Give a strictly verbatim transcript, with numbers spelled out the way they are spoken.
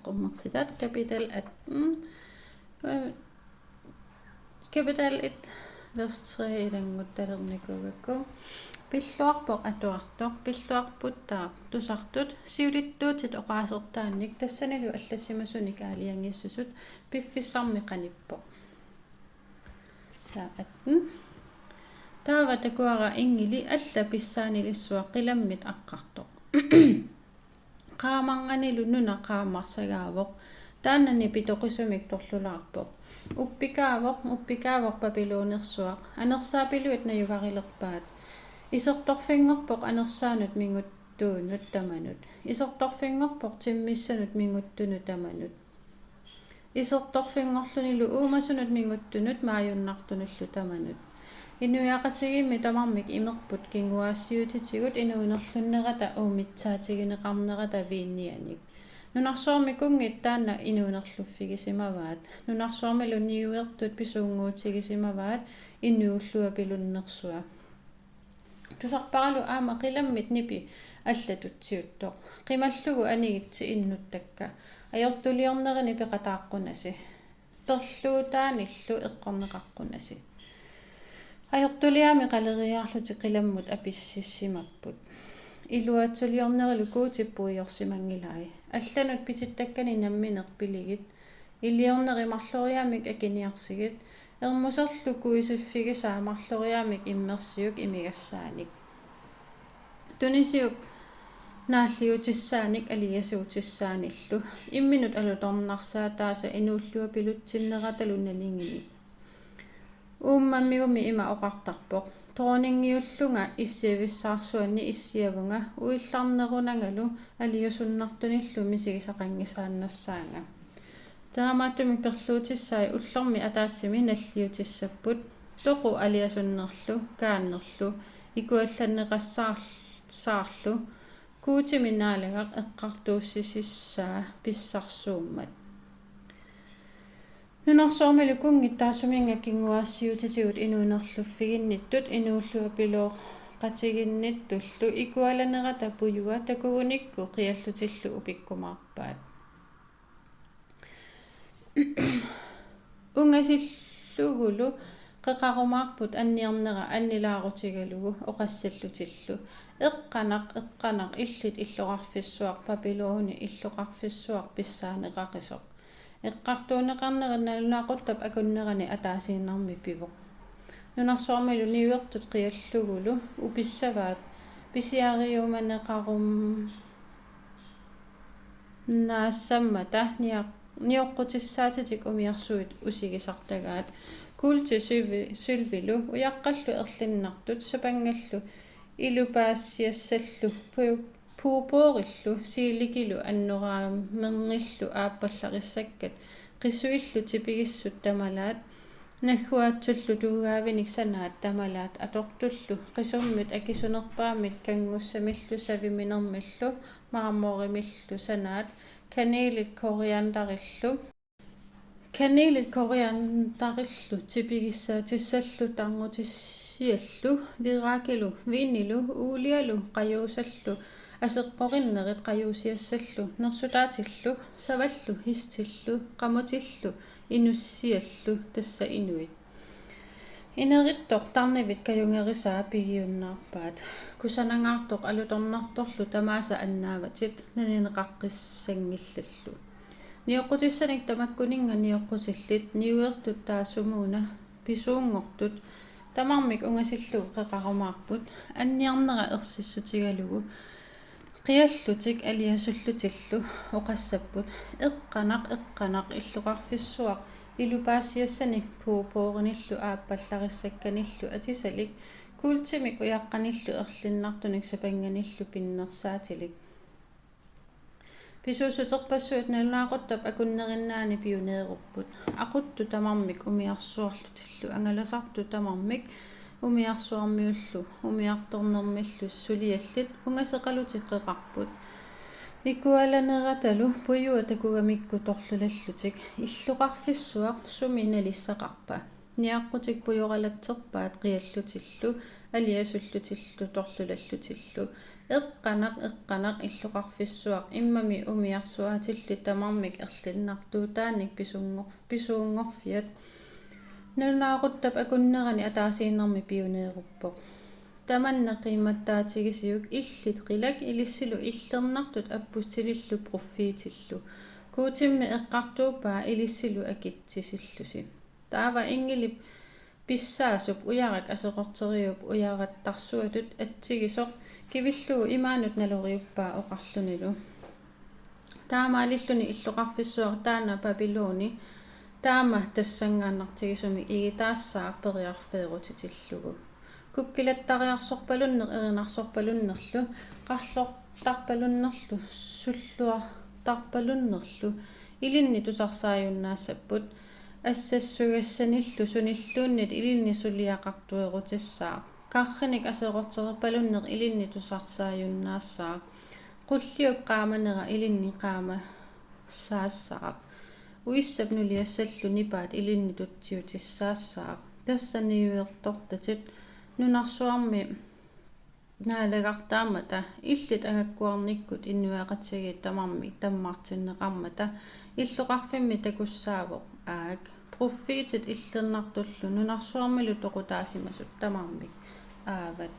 Qummersitat kapitel atten, øh, kapitel et, vers tre ilannguttalernikugakku. Pilluarpoq atuartoq, pilluarput taava tusartut, siulittuutit oqaasertaannik tassanilu allassimasunik aalajangiissusut piffissarmi qanippoq. Taava atten. Taava takuara inngili alla pissaanilissuaq qilammit aqqartoq. Qaamarnganilu nuna qaammarsagaavoq. Taanna nipi toqisumik torlulaarpoq. Uppikaavoq, uppikaavoq Babylonersuaq. Anersaapiluit najugarilerpaat. Isertorfinngorpoq anersaanut minguttuunut tamanut. Isertorfinngorpoq timmissanut minguttunut tamanut. Isertorfinngorlunilu uumasunut minguttunut maajunnartunullu tamanut. Inuiaqatigiimmi tamarmik imerput kinguaassiuutitigut inuunerlunnerata uumitsaatigineqarnerata viinnianik. Nunarsuarmi kunngit taanna inuunerluffigisimavaat. Nunarsuarmilu niuertut pisuunnguutigisimavaat inuulluapilunnersua. Tusarparalu aamma qilammit nipi allatutsiuttoq. Qimallugu anigitsi innuttakka. Ajortuliornerini peqataaqqunasi. Perluutaanillu eqqorneqaqqunasi. Ajortuliaami qaleriaarlutik qilammut apississimapput. Iluatsuliornerilu Guutip puiorsimanngilai. Allanut pitittakkani nammineq piligit. Iliorneri marloriaammik akiniarsigit. Ermuserlu kuisiffigisaa marloriaammik immersiuk imigassaanik. Tunisiuk naalliutissaanik aliasuutissaanillu. Imminut alutornarsaataasa inuulluapilutsinneratalu nalinginik. Uummammigummi ima oqartarpoq: Dronningiullunga issiavissarsuanni issiavunga uillarnerunangalu aliasunnartunillu misigisaqanngisaannassaanga. Taamaattumik perluutissai ullormi ataatsimi nalliutissapput, toqu aliasunnerlu, kaannerlu, ikuallanneqassaar-, saarlu, Guutimi Naalagaq eqqartuussisissaa pissarsuummat. Nunarsuarmilu kunngit taassuminnga kinguaassiuutitigut inuunerluffiginnittut inuulluapilooqatiginnittullu ikualanerata pujua takugunikku qiallutillu upikkumaarpaat. Ungasillugulu qeqarumaarput anniarnera annilaarutigalugu oqassallutillu: Eqqanaq, eqqanaq, illit illoqarfissuaq Babyloni, illoqarfissuaq pissaaneqaqisoq. Eqqartuunneqarnerit nalunaaquttap akunnerani ataasiinnarmik pivoq. Nunarsuarmilu niuertut qiallugulu upissavaat pisiariumaneqarumaassammata niaq-, nioqqutissaatitik umiarsuit usigisartagaat. Kuulti sylvi-, sylvilu ujaqqallu erlinnartut sapanngallu ilupaassiassallu pu-, purpurillu siilikilu annoraamernillu aappallarissakkat qisuillu tipigissut tamalaat, nagguaatsullu tuugaavinik sanaat tamalaat atortullu qisummit akisunerpaammit kanngussamillu saviminermillu marmorimillu sanaat, kanelit koriandarillu, kanelit koriandarillu tipigissaatissallu tarnutissiallu, virakilu, viinilu, uulialu qajuusallu, aseqqorinnerit qajuusiassallu, nersutaatillu, savallu, histillu, qamutillu, inussiallu, tassa inuit. Inerittoq tarnivit kajungerisaa pigiunnaarpaat. Kusanangaartoq alutornartorlu tamaasa annaavatit nanineqaqqissanngillallu. Nioqqutissaniit tamakkuninnga nioqqutillit niuertut taassumuuna pisuunngortut tamarmik ungasillugu qeqarumaarput, anniarnera ersissutigalugu. Qiallutik aliasullutillu oqassapput: Eqqanaq, eqqanaq, illoqarfissuaq ilupaassiassanik purpurinillu aappallarissakkanillu atisalik, kuultimik ujaqqanillu erlinnartunik sapannganillu pinnersaatilik. Pisuussuterpassuit nalunaaquttap akunnerinnaani piuneerupput. Aquttut tamarmik umiarsuarlutillu, angalasartut tamarmik umiarsuarmiullu, umiartornermillu suliallit ungaseqalutik qeqarput. Ikualaneratalu pujua takugamikku torlulallutik: Illoqarfissuaq sumi nalissaqarpa? Niaqqutik pujoralatserpaat qiallutillu, aliasullutillu, torlulallutillu: Eqqanaq, eqqanaq illoqarfissuaq, immami umiarsuaatillit tamarmik erlinnartuutaannik pisuunngor-, pisuunngorfiat. Nalunaaquttap akunnerani ataasiinnarmi piuneeruppoq. Tamanna qiimmattaatigisiuk: illit qilak ilissilu illernartut apustilillu pruffiitillu. Guutimmi eqqartuuppaa ilissilu akitsisillusi. Taava inngilip pissaasup ujarak aserorteriup ujarattarsuatut atsigisoq kivillugu imaanut naloriuppaa oqarlunilu: Taamaalilluni illoqarfissuaq taanna Babyloni taama tassanngaannartigisumik igitaassaaq periarfeerutitillugu. Kukkilattariarsorpalunneq erinarsorpalunnerlu, qarlortarpalunnerlu, sulluartarpalunnerlu ilinni tusarsaajunnaassapput. Assassugassanillu sunilluunniit ilinni suliaqartuerutissaaq. Karrinik aserorterpalunneq ilinni tusarsaajunnaassaaq. Qulliup qaamanera ilinni qaamassaassaaq. Uissap nuliassallu nipaat ilinni tutsiutissaassaaq. Tassa niuertortatit nunarsuarmi naalagartaammata, illit angakkuarnikkut inuiaqatigiit tamarmik tammartinneqarmata illoqarfimmi takussaavoq aak. Pruffiitit illernartullu nunarsuarmilu toqutaasimasut tamarmik aavat.